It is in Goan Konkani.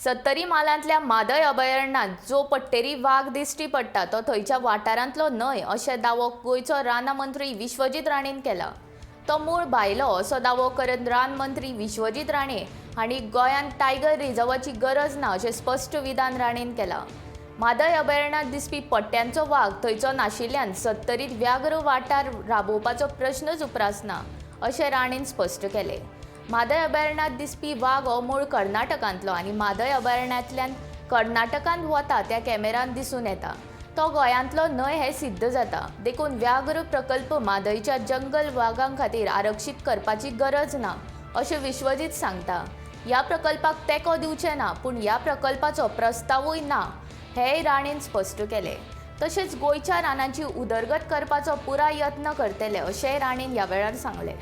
सत्तरी म्हालांतल्या म्हादय अभयारण्यांत जो पट्टेरी वाग दिश्टी पडटा तो थंयच्या वाठारांतलो न्हय अशें दावो गोंयचो रानां मंत्री विश्वजीत राणेन केला. तो मूळ भायलो असो दावो करत रान मंत्री विश्वजीत राणे हांणी गोंयांत टायगर रिझर्वाची गरज ना अशें स्पश्ट विधान राणेन केलां. म्हादय अभयारण्यांत दिसपी पट्ट्यांचो वाग थंयचो नाशिल्ल्यान सत्तरीत व्याघ्र वाठार राबोवपाचो प्रश्नच उप्रासना अशें राणेन स्पश्ट केलें. म्हादय अभयारण्यांत दिसपी वाग हो मूळ कर्नाटकांतलो आनी म्हादय अभयारण्यांतल्यान कर्नाटकांत वता त्या कॅमेरान दिसून येता. तो गोंयांतलो न्हय हें सिद्ध जाता. देखून व्याघ्र प्रकल्प म्हादयच्या जंगल वागां खातीर आरक्षीत करपाची गरज ना अशें विश्वजीत सांगता. ह्या प्रकल्पाक तेंको दिवचे ना, पूण ह्या प्रकल्पाचो प्रस्तावूय ना हेंय राणेन स्पश्ट केलें. तशेंच गोंयच्या रानांची उदरगत करपाचो पुराय यत्न करतले अशेंय राणेन ह्या वेळार सांगलें.